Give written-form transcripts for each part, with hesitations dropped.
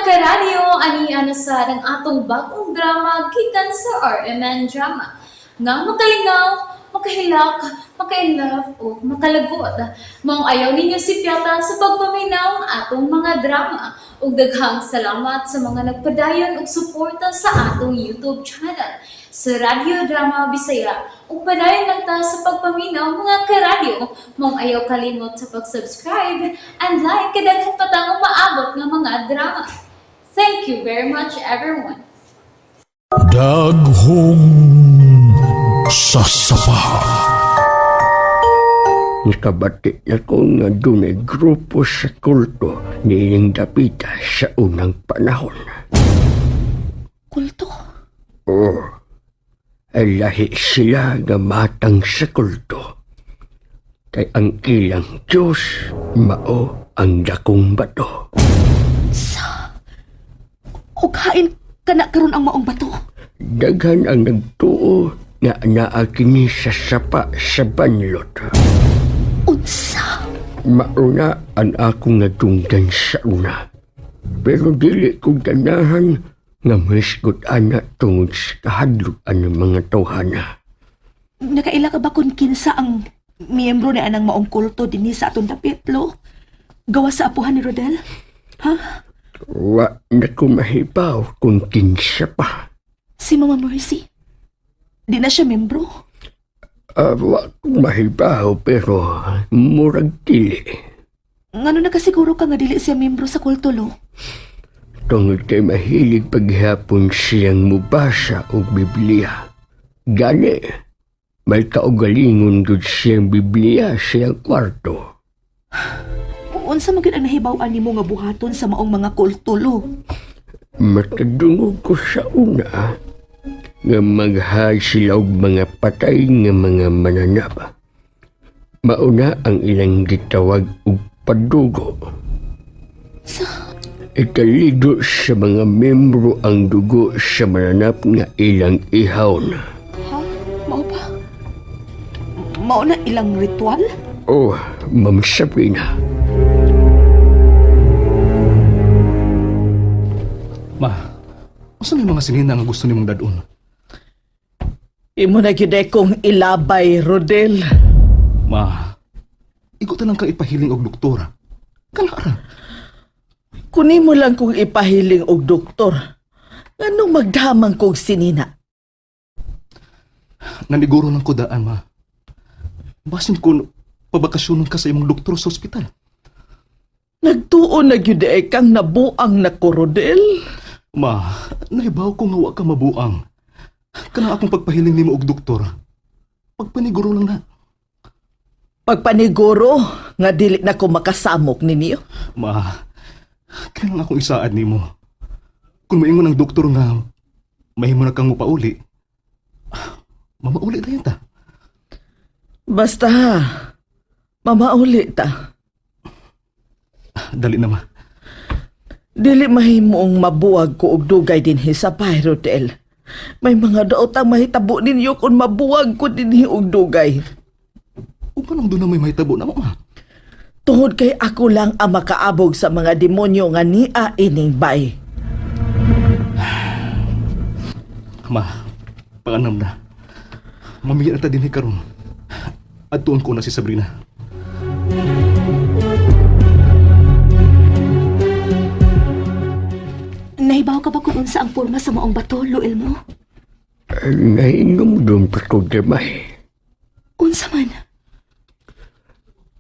Karadyo, ani ana sa ang atong bagong drama gikan sa RMN Drama. Nga makalingaw, makahilak, maka-inlove o makalagot. Maong ayaw ninyo sipyata sa pagpaminaw ang atong mga drama. Ug daghang salamat sa mga nagpadayon og suporta sa atong YouTube channel sa Radyo Drama Bisaya. Ug padayon lang ta sa pagpaminaw, mga karadyo. Maong ayaw kalimot sa pag-subscribe and like kay daghan pa tang umaabot nga mga drama. Thank you very much, everyone. Daghong sasapa. Nakabati na ko nga dunay grupo sa kulto niining dapita sa unang panahon. Kulto? Oo. Ay lahi sila nga matang sa kulto. Kay ang ilang Diyos mao ang dakong bato. Sa? O kain ka na karon ang maong bato? Daghan ang nagtuo nga naa kini sa sapa sa banlot. Unsa? Mauna ang akong nadunggan sa una. Pero dili ko ganahan nga mahisgot ana tungod sa kahadlok ang mga tawhana. Nakaila ka ba kung kinsa ang miyembro ni anang maong kulto dinhi sa atong dapit, lo? Gawa sa apuhan ni Rodel? Ha? Wa na ko mahibaw kung kinsa pa. Si Mama Mercy? Di na siya membro? Wa ko mahibaw pero murag dili. Ngano nakasiguro ka nga dili siya membro sa kulto, lo? Tungod kay mahilig paghapon siyang mubasa og Biblia. Gani, may kaugalingon gud siyang Biblia siyang kwarto. Unsa man gyud ang nahibaw-an nimo nga buhaton sa maong mga kulto, lo? Matadungog ko sa una nga maghay sila og mga patay nga mga mananap. Mauna ang ilang gitawag og padugo. Sa? Italigo sa mga membro ang dugo sa mananap nga ilang ihawon. Ha? Mao pa? Mao na ilang ritual? Oh, Ma'am Sabrina. Ma, unsa may mga sinina nga gusto nimong dadon? Imo na gyud ay kong ilabay, Rodel. Ma, igo lang kang ipahiling og doktor. Kanara. Kunin mo lang kong ipahiling og doktor. Nganong magdamang kog sinina? Naniguro lang ko daan, ma. Basin kun pabakasyonon ka sa imong doktor sa ospital. Nagtuo na gyud ay kang nabuang na ko, Rodel. Ma, nahibaw ko nga wa ka mabuang. Kanang akong pagpahiling nimo og doktor. Pagpaniguro lang na. Pagpaniguro nga dili na ko makasamok ninyo. Ma, kailangan akong isaad nimo. Kung maingon ang doktor nga mahimo na kang mupauli, mamauli dayon ta. Basta, mamauli ta. Dali na, ma. Dili mahimong mabuwag ko og dugay dinhi sa bahay, Rodel. May mga daotang mahitabo ninyo kung mabuwag ko dinhi og dugay. Ug anong doon na may mahitabo na mo, ma? Tungod kay ako lang ang makaabog sa mga demonyo nga nia ining bay. Ma, panganam na. Mamiya na ta dinhi karon. Adtuon ko na si Sabrina. Nahibaw ka ba kung unsa ang porma sa maong bato, lo Elmo? Nainom doon pa ko gamay. Unsa man?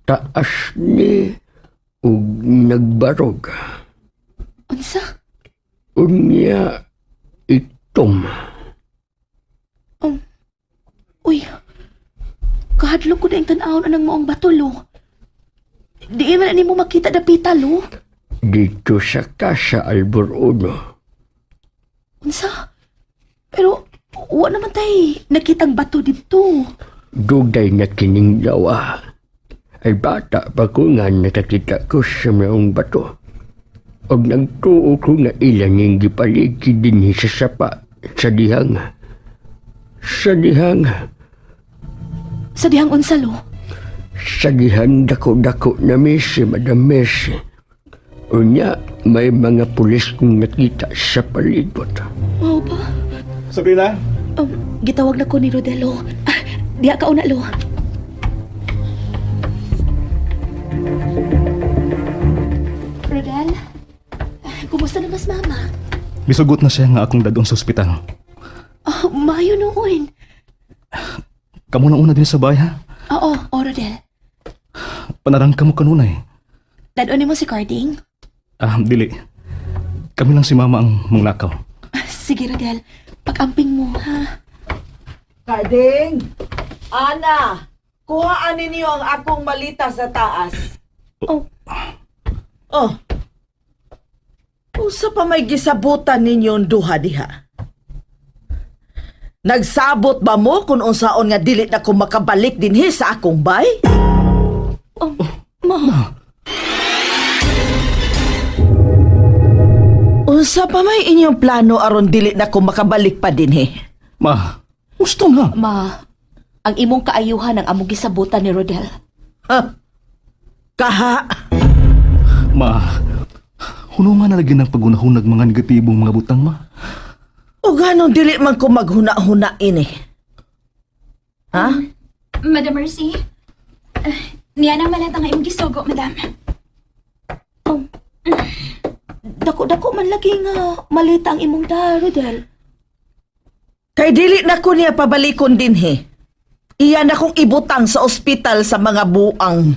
Taas ni ug nagbarog. Unsa? Unya itom. Uy, kahadlok ko na yung tan-awon anang maong bato, lo. Di man ani mo makita dapita, lo. Dito sa Casa Albor Uno. Unsa? Pero, wa naman tay nakitang bato dito. Dugay na kining lawa. Ay bata pa ko nga nakakita ko sa maong bato. Og nagtuo ko nga ilang yung gipaligid dinhi sa sapa sa dihang. Sa dihang, Sa dihang unsa, lo? sa dihang dako-dako na mi si Madam Mercy. Unya, may mga pulis kong nakita sa palibot. Mao ba? Sabrina? Gitawag na ko ni Rodelo. Ah, diha ka una, Lo. Rodel? Ah, kumusta na mas mama? Misugot na siya nga akong dadon sa ospital. Oh, maayo noon. Kamu na una din sa bahay ha? Oo, oh, Rodel. Panarang kamo kanunay. Dadon mo si Carding? Ah, dili. Kami lang si mama ang manglakaw. Ah, sige, Rodel. Pag-amping mo, ha? Carding! Ana! Kuhaan ninyo ang akong malita sa taas. Oh. Oh. Unsa pa may gisabutan ninyong duha diha? Nagsabot ba mo kung unsaon nga dili na ko makabalik dinhi sa akong bay? Oh, ma. Unsa pa may inyong plano aron dili na ko makabalik pa dinhi? Ma, gusto nga. Ma, ang imong kaayuhan ang among gisabutan ni Rodel. Ha? Kaha? Ma, hunungan na lagi ng pagunahunag mga negatibong mga butang, ma. O ganong dili man ko maghuna-huna ini? Ha? Madam Mercy, niya na malata nga imong gisugo, madam. Oh. Dako-dako man lagi nga malita ang imong da, Rodel. Kay dili na ko niya pabalikon dinhi. Iya na kong ibutang sa ospital sa mga buang.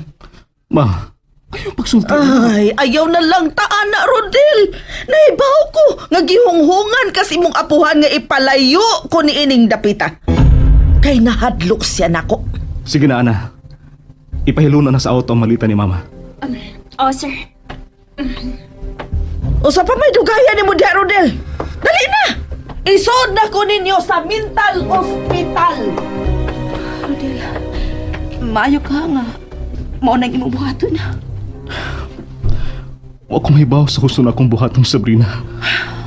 Ma, ayaw pagsulti. Ay, ayaw na lang taan na, Rodel. Naibaw ko nga gihunghungan kasi mong apuhan nga ipalayo ko ni ining dapita. Kay nahadlok siya nako. Sige na, Ana. Ipahilo na na sa auto ang malita ni mama. Oh, sir. Usa pa may dugayan ni mo diha, Rodel. Dali na! Isod na ko ninyo sa mental hospital. Rodel, maayo ka nga. Mao nang imong buhaton. Wa ko mahibaw sa gusto na akong buhatong Sabrina.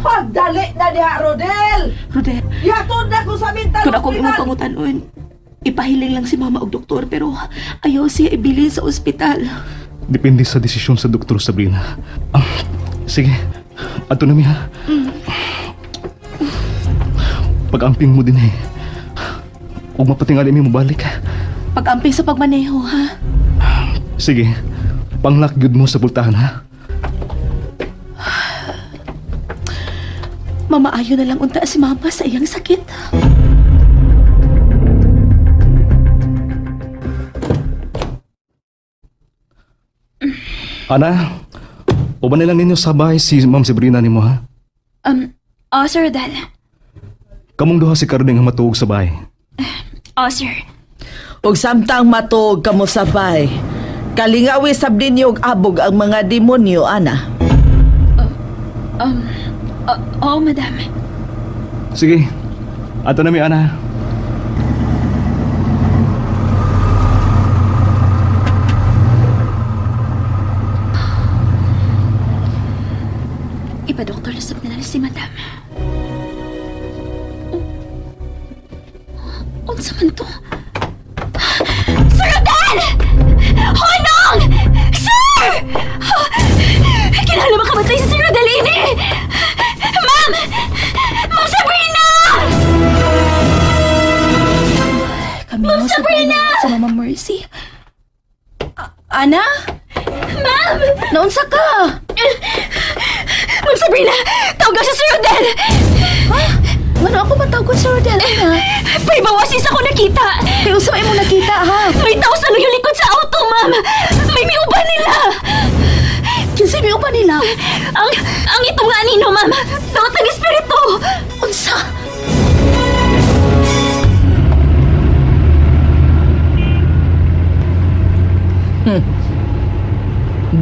Pagdali na diha, Rodel! Rodel, Ihatod na ko sa mental kung akong imong hospital! pangutanon, ipahiling lang si mama og doktor pero ayaw siya ibilin sa ospital. Depende sa desisyon sa doktor, Sabrina. Ah, sige, ato na mi ha. Pag-amping mo din eh. Huwag mapatingali mi mo balik. Pag-amping sa pagmaneho, ha? Sige, panglak gyud mo sa pultahan ha. Mamaayo na lang unta si mama sa iyang sakit. Ana, uban na lang ninyo sa bahay si Ma'am Sabrina nimo ha. Oh, Sir Rodel. Kamong duha si Carding ang matuog sa bahay. Oh, sir. Ug samtang matuog kamo sabay, kalingawi sab ninyo og abog ang mga demonyo, ana. Oh, madam. Sige, ato na mi Ana. Ipa-doktor na sab na si madam. Oh. Unsa man to? Sir Rodel! Honong! Sir! Kinahanglan makamatay si Sir Rodel ini! Ma'am! Ma'am Sabrina! Kami Ma'am mo sa Sabrina! Sa Mama Mercy. Ana? Ma'am! Naunsa ka? Ma'am Sabrina! Tawag si Sir Rodel! Ha? Ngano ako man tawag si Rodel, Ana? Paybawasis ako nakita! Kay unsa may imong nakita, ha? May tao sa yung likod sa auto, ma'am! May miuban nila! Kinsa may uban nila? Ang itong nga nino, ma'am! Daot ang espiritu! Unsa?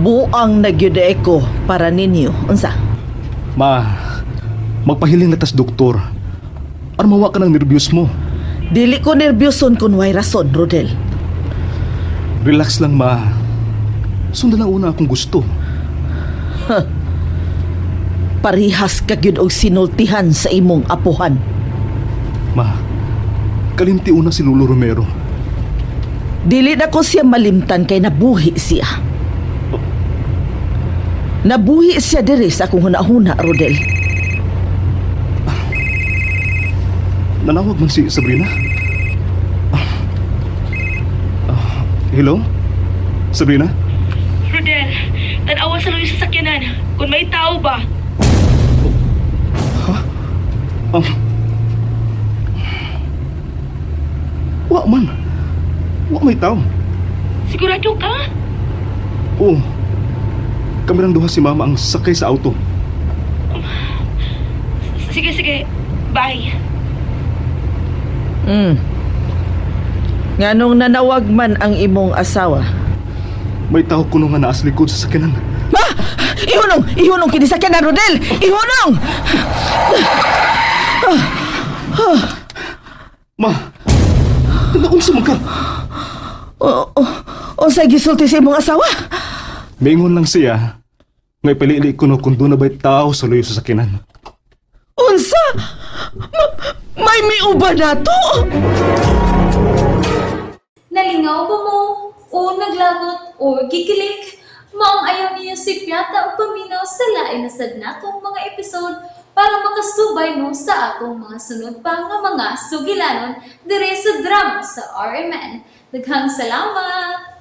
Buang na gyud ko para ninyo. Unsa? Ma, magpahiling na tas doktor. Aron mawa ka ng nervyos mo. Dili ko nerbiyoson kung way rason, Rodel. Relax lang ma. Sundan lang una akong gusto. Parihas ka gyud og sinultihan sa imong apuhan. Ma, kalimti una si Lolo Romero. Dili na ko siya malimtan kay nabuhi siya. Nabuhi siya diri sa akong hunahuna, Rodel. Nanawag man si Sabrina. Ah, hello? Sabrina? Rodel, tanawa sa luyo sa sakyanan. Kung may tao ba? Wa man. Wa may tao. Sigurado ka? Oo. Kami lang duha si mama ang sakay sa auto. Sige, sige. Bye. Nganong nanawag man ang imong asawa? May tao kuno nga naa sa likod sa sakyanan. Ma! Ihunong! Ihunong kini sakyanan, Rodel! Ihunong! Ma! Naunsa man ka? O, o, unsay gisulti sa imong asawa? Mingon lang siya. Ngay palili kuno kung doon na ba'y tao sa luyo sa sakyanan. Unsa? May miuba na to? Nalingaw ba mo? O naglagot o gikilig? Maong ayaw niyo si Piata o paminaw sa lain na sad natong mga episode para makasubay mo sa atong mga sunod pa nga mga sugilanon dire sa drama sa RMN. Daghang salamat!